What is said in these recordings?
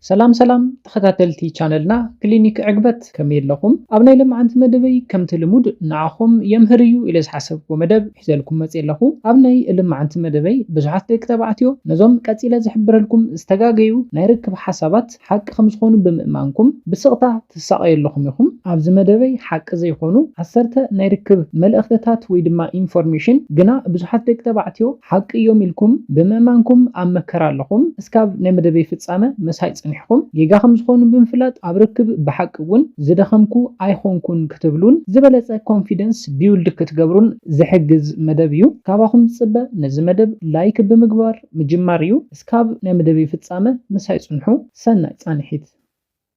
ሰላም ሰላም ተኸታተልቲ ቻነልና ክሊኒክ ዕግበት፣ ከመይ ኣለኹም? ኣብ ናይ ልምዓንቲ መደበይ ከምቲ ልሙድ ንዓኹም የምህር እዩ ኢለ ዝሓሰብኩዎ መደብ ሒዘልኩም መፅእ ኣለኹ። ኣብ ናይ ልምዓንቲ መደበይ ብዙሓት ደቂ ተባዕትዮ ነዞም ቀፂለ ዝሕብረልኩም ዝተጋገዩ ናይ ርክብ ሓሳባት ሓቂ ከም ዝኾኑ ብምእማንኩም ብስቕታ ትሳቐዩ ኣለኹም ኢኹም። ኣብዚ መደበይ ሓቂ ዘይኮኑ ዓሰርተ ናይ ርክብ መልእኽትታት ወይ ድማ ኢንፎርሜሽን ግና ብዙሓት ደቂ ተባዕትዮ ሓቂ እዮም ኢልኩም ብምእማንኩም ኣብ መከራ ኣለኹም። እስካብ ናይ መደበይ ፍጻመ ምሳይ ጽኒሕኩም ጌጋ ከም ዝኾኑ ብምፍላጥ ኣብ ርክብ ብሓቂ እውን ዝደኸምኩ ኣይኾንኩን ክትብሉን ዝበለጸ ኮንፊደንስ ቢውልድ ክትገብሩን ዝሕግዝ መደብ እዩ። ካባኹም ዝጽበ ነዚ መደብ ላይክ ብምግባር ምጅማር እዩ። እስካብ ናይ መደበይ ፍጻመ ምሳይ ጽንሑ። ሰናይ ጻንሒት።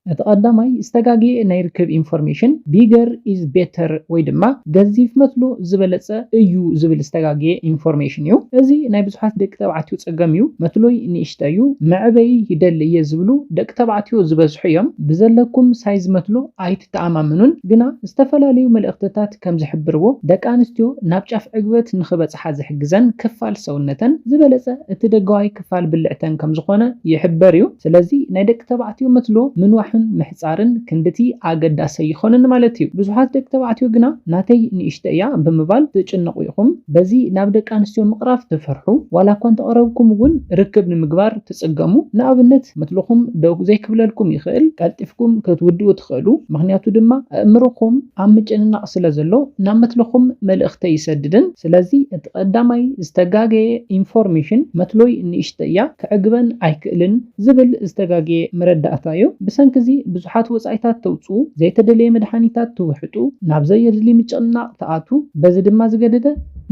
እቲ ቀዳማይ ዝተጋግየ ናይ ርክብ ኢንፎርሜሽን bigger is better ወይ ድማ ገዚፍ መትሎ ዝበለጸ እዩ ዝብል ዝተጋግየ ኢንፎርሜሽን እዩ። እዚ ናይ ብዙሓት ደቂ ተባዕትዮ ጸገም እዩ። መትሎይ ንእሽተ እዩ፣ መዕበይ ይደሊ እየ ዝብሉ ደቂ ተባዕትዮ ዝበዝሑ እዮም። ብዘለኩም ሳይዝ መትሎ ኣይትተኣማምኑን፣ ግና ዝተፈላለዩ መልእኽትታት ከም ዝሕብርዎ ደቂ ኣንስትዮ ናብ ጫፍ ዕግበት ንኽበጽሓ ዝሕግዘን ክፋል ሰውነተን ዝበለጸ እቲ ደጋዋይ ክፋል ብልዕተን ከም ዝኾነ ይሕበር እዩ። ስለዚ ናይ ደቂ ተባዕትዮ መትሎ ምንዋሕን ምሕጻርን ክንድቲ ኣገዳሲ ኣይኾነን ማለት እዩ። ብዙሓት ደቂ ተባዕትዮ ግና ናተይ ንእሽተ እያ ብምባል ትጭነቑ ኢኹም። በዚ ናብ ደቂ ኣንስትዮ ምቕራብ ትፈርሑ። ዋላ እኳ እንተቐረብኩም እውን ርክብ ንምግባር ትጽገሙ። ንኣብነት መትልኹም ደው ዘይክብለልኩም ይኽእል። ቀልጢፍኩም ክትውድኡ ትኽእሉ። ምኽንያቱ ድማ ኣእምሮኹም ኣብ ምጭንናቕ ስለ ዘሎ ናብ መትልኹም መልእኽቲ ይሰድድን። ስለዚ እቲ ቀዳማይ ዝተጋገየ ኢንፎርሜሽን መትሎይ ንእሽተ እያ፣ ከዕግበን ኣይክእልን ዝብል ዝተጋገየ መረዳእታ እዩ። ብሰንኪ እዚ ብዙሓት ወጻኢታት ተውጽኡ፣ ዘይተደለየ መድሃኒታት ትውሕጡ፣ ናብ ዘየድሊ ምጭንናቕ ትኣቱ። በዚ ድማ ዝገደደ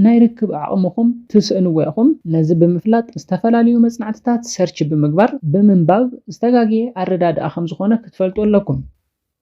ናይ ርክብ ዓቕምኹም ትስእንዎ ኢኹም። ነዚ ብምፍላጥ ዝተፈላለዩ መጽናዕትታት ሰርች ብምግባር፣ ብምንባብ ዝተጋገየ ኣረዳድኣ ከም ዝኾነ ክትፈልጡ ኣለኩም።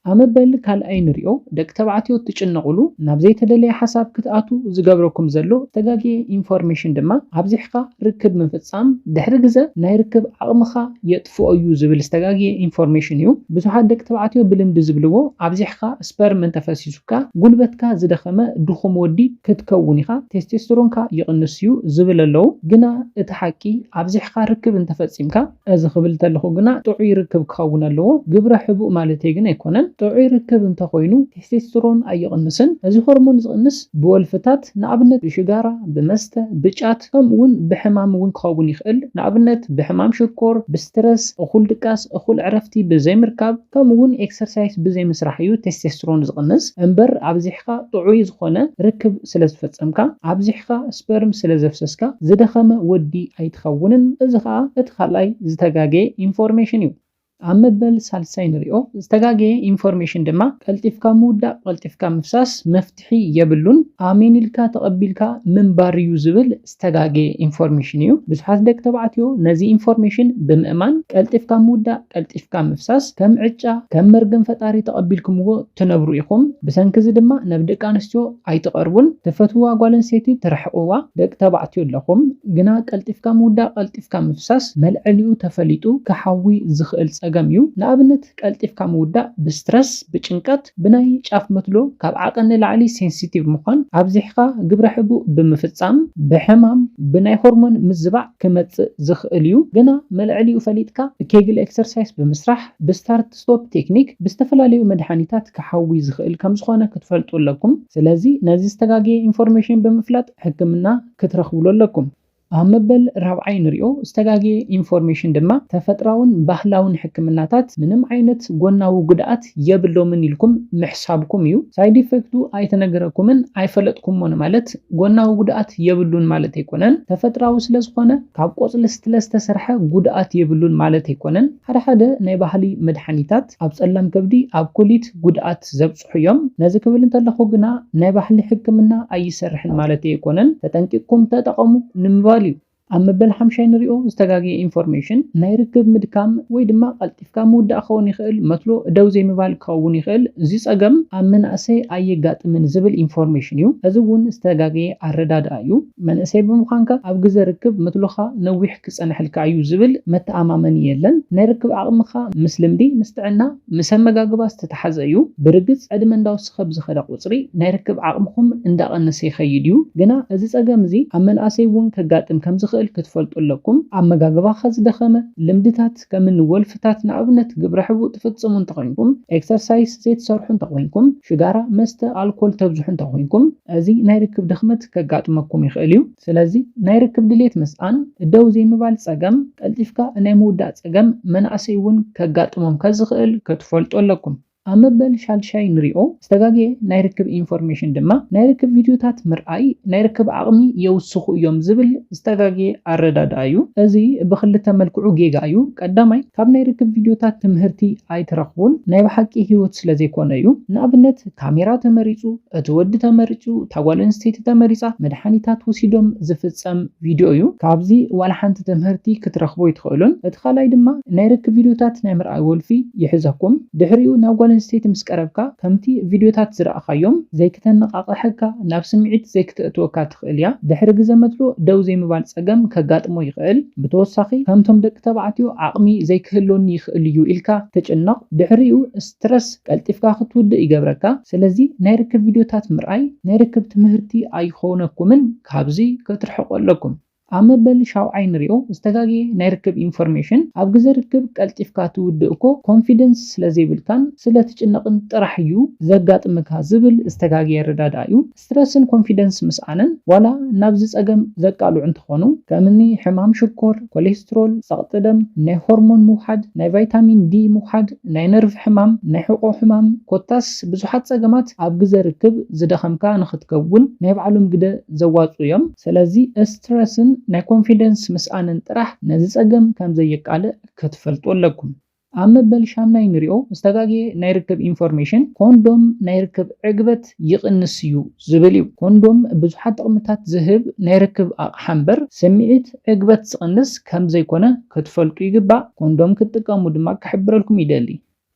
ኣብ መበል ካልኣይ ንሪኦ፣ ደቂ ተባዕትዮ ትጭነቑሉ ናብ ዘይተደለየ ሓሳብ ክትኣቱ ዝገብረኩም ዘሎ ዝተጋገየ ኢንፎርሜሽን ድማ ኣብዚሕካ ርክብ ምፍጻም ድሕሪ ግዘ ናይ ርክብ ዓቕምኻ የጥፍኦ እዩ ዝብል ዝተጋገየ ኢንፎርሜሽን እዩ። ብዙሓት ደቂ ተባዕትዮ ብልምዲ ዝብልዎ ኣብዚሕካ ስፐርም እንተፈሲሱካ ጉልበትካ ዝደኸመ ድኹም ወዲ ክትከውን ኢኻ፣ ቴስቴስትሮንካ ይቕንስ እዩ ዝብል ኣለዉ። ግና እቲ ሓቂ ኣብዚሕካ ርክብ እንተፈጺምካ እዚ ክብል እንተለኹ ግና ጥዑይ ርክብ ክኸውን ኣለዎ። ግብረ ሕቡእ ማለተይ ግን ኣይኮነን። ጥዑይ ርክብ እንተኾይኑ ቴስቴስትሮን ኣይቕንስን። እዚ ሆርሞን ዝቕንስ ብወልፍታት፣ ንኣብነት ብሽጋራ፣ ብመስተ፣ ብጫት፣ ከምኡ እውን ብሕማም እውን ክኸውን ይኽእል። ንኣብነት ብሕማም ሽኮር፣ ብስትረስ፣ እኹል ድቃስ፣ እኹል ዕረፍቲ ብዘይምርካብ፣ ከምኡ እውን ኤክሰርሳይስ ብዘይምስራሕ እዩ ቴስቴስትሮን ዝቕንስ። እምበር ኣብዚሕካ ጥዑይ ዝኾነ ርክብ ስለ ዝፈጸምካ፣ ኣብዚሕካ ስፐርም ስለ ዘፍሰስካ ዝደኸመ ወዲ ኣይትኸውንን። እዚ ኸኣ እቲ ካልኣይ ዝተጋገየ ኢንፎርሜሽን እዩ። ኣብ መበል ሳልሳይ ንሪኦ ዝተጋገየ ኢንፎርሜሽን ድማ ቀልጢፍካ ምውዳእ ቀልጢፍካ ምፍሳስ መፍትሒ የብሉን፣ ኣሜን ኢልካ ተቐቢልካ ምንባር እዩ ዝብል ዝተጋገየ ኢንፎርሜሽን እዩ። ብዙሓት ደቂ ተባዕትዮ ነዚ ኢንፎርሜሽን ብምእማን ቀልጢፍካ ምውዳእ ቀልጢፍካ ምፍሳስ ከም ዕጫ ከም መርገም ፈጣሪ ተቐቢልኩምዎ ትነብሩ ኢኹም። ብሰንኪ እዚ ድማ ናብ ደቂ ኣንስትዮ ኣይትቐርቡን። ትፈትውዋ ጓል ኣንስተይቲ ትርሕቕዋ። ደቂ ተባዕትዮ ኣለኹም ግና ቀልጢፍካ ምውዳእ ቀልጢፍካ ምፍሳስ መልዐሊኡ ተፈሊጡ ክሓዊ ዝኽእል ጸገም እዩ። ንኣብነት ቀልጢፍካ ምውዳእ ብስትረስ፣ ብጭንቀት፣ ብናይ ጫፍ መትሎ ካብ ዓቐን ንላዕሊ ሴንሲቲቭ ምዃን፣ ኣብዚሕካ ግብረ ሕቡእ ብምፍጻም፣ ብሕማም፣ ብናይ ሆርሞን ምዝባዕ ክመጽእ ዝኽእል እዩ። ግና መልዐሊኡ ፈሊጥካ ኬግል ኤክሰርሳይስ ብምስራሕ፣ ብስታርት ስቶፕ ቴክኒክ፣ ብዝተፈላለዩ መድሃኒታት ክሓዊ ዝኽእል ከም ዝኾነ ክትፈልጡ ኣለኩም። ስለዚ ነዚ ዝተጋገየ ኢንፎርሜሽን ብምፍላጥ ሕክምና ክትረኽብሉ ኣለኩም። ኣብ መበል ራብዓይ ንሪኦ ዝተጋገየ ኢንፎርሜሽን ድማ ተፈጥራውን ባህላውን ሕክምናታት ምንም ዓይነት ጎናዊ ጉድኣት የብሎምን ኢልኩም ምሕሳብኩም እዩ። ሳይድ ኢፌክቱ ኣይተነገረኩምን ኣይፈለጥኩሞ ንማለት ጎናዊ ጉድኣት የብሉን ማለት ኣይኮነን። ተፈጥራዊ ስለ ዝኾነ ካብ ቆጽሊ ስለ ዝተሰርሐ ጉድኣት የብሉን ማለት ኣይኮነን። ሓደ ሓደ ናይ ባህሊ መድሓኒታት ኣብ ጸላም ከብዲ፣ ኣብ ኩሊት ጉድኣት ዘብጽሑ እዮም። ነዚ ክብል እንተለኹ ግና ናይ ባህሊ ሕክምና ኣይሰርሕን ማለት ኣይኮነን። ተጠንቂቕኩም ተጠቐሙ ንምባል እዩ። ኣብ መበል ሓምሻይ ንሪኦ ዝተጋግየ ኢንፎርሜሽን ናይ ርክብ ምድካም ወይ ድማ ቀልጢፍካ ምውዳእ ክኸውን ይኽእል፣ መትሎ ደው ዘይምባል ክኸውን ይኽእል። እዚ ጸገም ኣብ መናእሰይ ኣየጋጥምን ዝብል ኢንፎርሜሽን እዩ። እዚ እውን ዝተጋገየ ኣረዳድኣ እዩ። መንእሰይ ብምዃንካ ኣብ ግዘ ርክብ መትሎኻ ነዊሕ ክጸንሐልካ እዩ ዝብል መተኣማመኒ የለን። ናይ ርክብ ዓቕምኻ ምስ ልምዲ፣ ምስ ጥዕና፣ ምስ ኣመጋግባ ዝተተሓዘ እዩ። ብርግጽ ዕድመ እንዳወሰኸ ብዝኸደ ቁጽሪ ናይ ርክብ ዓቕምኹም እንዳቐነሰ ይኸይድ እዩ። ግና እዚ ጸገም እዚ ኣብ መናእሰይ እውን ከጋጥም ከም ዝኽእል ትኽእል ክትፈልጡ ኣለኩም። ኣመጋግባኻ ዝደኸመ፣ ልምድታት ከምኒ ወልፍታት ንኣብነት ግብረ ሕቡእ ትፍጽሙ እንተኾይንኩም፣ ኤክሰርሳይስ ዘይትሰርሑ እንተኾይንኩም፣ ሽጋራ፣ መስተ፣ ኣልኮል ተብዝሑ እንተኾይንኩም፣ እዚ ናይ ርክብ ድኽመት ከጋጥመኩም ይኽእል እዩ። ስለዚ ናይ ርክብ ድሌት ምስኣን፣ ደው ዘይምባል ጸገም፣ ቀልጢፍካ ናይ ምውዳእ ጸገም መናእሰይ እውን ከጋጥሞም ከዝኽእል ክትፈልጡ ኣለኩም። ኣብ መበል ሻልሻይ ንሪኦ ዝተጋግየ ናይ ርክብ ኢንፎርሜሽን ድማ ናይ ርክብ ቪድዮታት ምርኣይ ናይ ርክብ ዓቕሚ የውስኹ እዮም ዝብል ዝተጋግየ ኣረዳድኣ እዩ። እዚ ብኽልተ መልክዑ ጌጋ እዩ። ቀዳማይ፣ ካብ ናይ ርክብ ቪድዮታት ትምህርቲ ኣይትረኽቡን፣ ናይ ብሓቂ ህይወት ስለ ዘይኮነ እዩ። ንኣብነት ካሜራ ተመሪጹ፣ እቲ ወዲ ተመሪጹ፣ እታ ጓል ኣንስተይቲ ተመሪጻ፣ መድሓኒታት ወሲዶም ዝፍጸም ቪድዮ እዩ። ካብዚ ዋላ ሓንቲ ትምህርቲ ክትረኽቡ ኣይትኽእሉን። እቲ ካልኣይ ድማ ናይ ርክብ ቪድዮታት ናይ ምርኣይ ወልፊ ይሕዘኩም። ድሕሪኡ ናብ ጓል ኣንስተይቲ ምስ ቀረብካ ከምቲ ቪድዮታት ዝረኣኻዮም ዘይክተነቓቕሐካ፣ ናብ ስምዒት ዘይክተእትወካ ትኽእል እያ። ድሕሪ ግዘ መትሎ ደው ዘይምባል ጸገም ከጋጥሞ ይኽእል። ብተወሳኺ ከምቶም ደቂ ተባዕትዮ ዓቕሚ ዘይክህልወኒ ይኽእል እዩ ኢልካ ትጭነቕ። ድሕሪኡ ስትረስ ቀልጢፍካ ክትውድእ ይገብረካ። ስለዚ ናይ ርክብ ቪድዮታት ምርኣይ ናይ ርክብ ትምህርቲ ኣይኾነኩምን፣ ካብዚ ክትርሕቁ ኣለኩም። ኣብ መበል ሻውዓይ ንሪኦ ዝተጋግየ ናይ ርክብ ኢንፎርሜሽን። ኣብ ግዘ ርክብ ቀልጢፍካ ትውድእ እኮ ኮንፊደንስ ስለ ዘይብልካን ስለ ትጭነቕን ጥራሕ እዩ ዘጋጥመካ ዝብል ዝተጋግየ ኣረዳድኣ እዩ። ስትረስን ኮንፊደንስ ምስኣንን ዋላ ናብዚ ጸገም ዘቃልዑ እንተኾኑ፣ ከምኒ ሕማም ሽኮር፣ ኮሌስትሮል፣ ጸቕጢ ደም፣ ናይ ሆርሞን ምውሓድ፣ ናይ ቫይታሚን ዲ ምውሓድ፣ ናይ ነርቭ ሕማም፣ ናይ ሕቖ ሕማም፣ ኮታስ ብዙሓት ጸገማት ኣብ ግዘ ርክብ ዝደኸምካ ንኽትከውን ናይ ባዕሎም ግደ ዘዋጽኡ እዮም። ስለዚ ስትረስን ናይ ኮንፊደንስ ምስኣንን ጥራሕ ነዚ ጸገም ከም ዘየቃልዕ ክትፈልጡ ኣለኩም። ኣብ መበል ሻምናይ ንሪኦ ዝተጋግየ ናይ ርክብ ኢንፎርሜሽን። ኮንዶም ናይ ርክብ ዕግበት ይቕንስ እዩ ዝብል እዩ። ኮንዶም ብዙሓት ጥቕምታት ዝህብ ናይ ርክብ ኣቕሓ እምበር ስምዒት ዕግበት ዝቕንስ ከም ዘይኮነ ክትፈልጡ ይግባእ። ኮንዶም ክትጥቀሙ ድማ ክሕብረልኩም ይደሊ።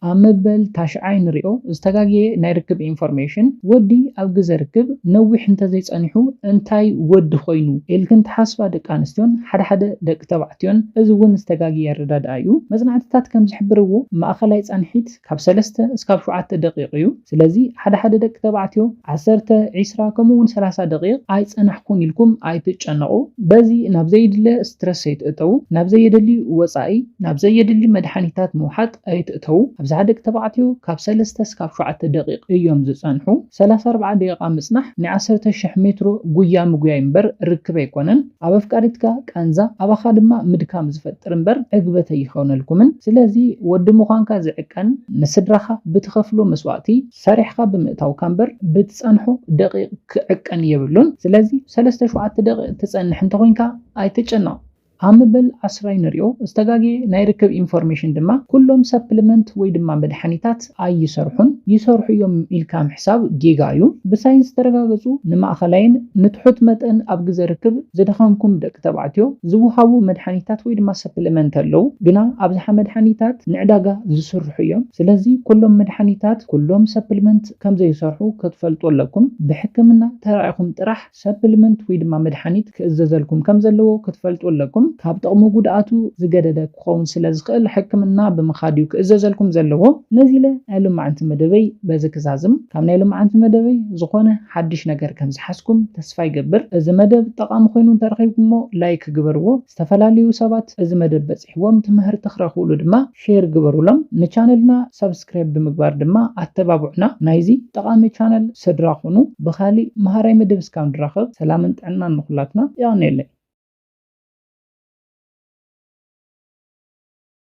ኣብ መበል ታሽዓይ ንሪኦ ዝተጋግየ ናይ ርክብ ኢንፎርሜሽን። ወዲ ኣብ ግዘ ርክብ ነዊሕ እንተዘይጸኒሑ እንታይ ወዲ ኮይኑ ኢልክን ትሓስባ ደቂ ኣንስትዮን ሓደ ሓደ ደቂ ተባዕትዮን፣ እዚ እውን ዝተጋግየ ኣረዳድኣ እዩ። መጽናዕትታት ከም ዝሕብርዎ ማእኸላይ ጻንሒት ካብ ሰለስተ እስካብ ሸውዓተ ደቂቕ እዩ። ስለዚ ሓደ ሓደ ደቂ ተባዕትዮ ዓሰርተ፣ ዒስራ ከምኡ እውን ሰላሳ ደቂቕ ኣይጸናሕኩን ኢልኩም ኣይትጨነቑ። በዚ ናብ ዘየድለ ስትረስ ኣይትእተዉ፣ ናብ ዘየደሊ ወጻኢ፣ ናብ ዘየድሊ መድሓኒታት ምውሓጥ ኣይትእተዉ። ኣብዝሓ ደቂ ተባዕትዮ ካብ ሰለስተ እስካብ ሸውዓተ ደቂቕ እዮም ዝጸንሑ። ሰላሳ ኣርባዓ ደቂቓ ምጽናሕ ናይ ዓሰርተ ሽሕ ሜትሮ ጉያ ምጉያይ እምበር ርክብ ኣይኮነን። ኣብ ኣፍቃሪትካ ቃንዛ፣ ኣባኻ ድማ ምድካም ዝፈጥር እምበር ዕግበት ኣይኾነልኩምን። ስለዚ ወዲ ምዃንካ ዝዕቀን ንስድራኻ ብትኸፍሎ መስዋእቲ ሰሪሕኻ ብምእታውካ እምበር ብትጸንሖ ደቂቕ ክዕቀን የብሉን። ስለዚ ሰለስተ ሸውዓተ ደቂቕ ትጸንሕ እንተኾይንካ ኣይትጨነቕ። ኣብ መበል ዓስራይ ንሪኦ ዝተጋግየ ናይ ርክብ ኢንፎርሜሽን ድማ ኩሎም ሰፕሊመንት ወይ ድማ መድሓኒታት ኣይሰርሑን። ይሰርሑ እዮም ኢልካ ምሕሳብ ጌጋ እዩ። ብሳይንስ ዝተረጋገጹ ንማእኸላይን ንትሑት መጠን ኣብ ግዘ ርክብ ዝደኸምኩም ደቂ ተባዕትዮ ዝወሃቡ መድሓኒታት ወይ ድማ ሰፕሊመንት ኣለዉ። ግና ኣብዝሓ መድሓኒታት ንዕዳጋ ዝስርሑ እዮም። ስለዚ ኩሎም መድሓኒታት፣ ኩሎም ሰፕሊመንት ከም ዘይሰርሑ ክትፈልጡ ኣለኩም። ብሕክምና ተራኢኹም ጥራሕ ሰፕሊመንት ወይ ድማ መድሓኒት ክእዘዘልኩም ከም ዘለዎ ክትፈልጡ ኣለኩም። ካብ ጥቕሙ ጉድኣቱ ዝገደደ ክኸውን ስለ ዝኽእል ሕክምና ብምኻድ እዩ ክእዘዘልኩም ዘለዎ። ነዚ ኢለ ናይ ሎማዓንቲ መደበይ በዚ ክዛዝም። ካብ ናይ ሎማዓንቲ መደበይ ዝኾነ ሓድሽ ነገር ከም ዝሓዝኩም ተስፋ ይገብር። እዚ መደብ ጠቓሚ ኮይኑ እንተረኺብኩሞ ላይክ ግበርዎ። ዝተፈላለዩ ሰባት እዚ መደብ በፂሕዎም ትምህርቲ ክረኽብሉ ድማ ሼር ግበሩሎም። ንቻነልና ሳብስክራይብ ብምግባር ድማ ኣተባብዑና። ናይዚ ጠቓሚ ቻነል ስድራ ኩኑ። ብኻሊእ መሃራይ መደብ እስካብ ንራኸብ ሰላምን ጥዕናን ንኹላትና። የቐንየለይ።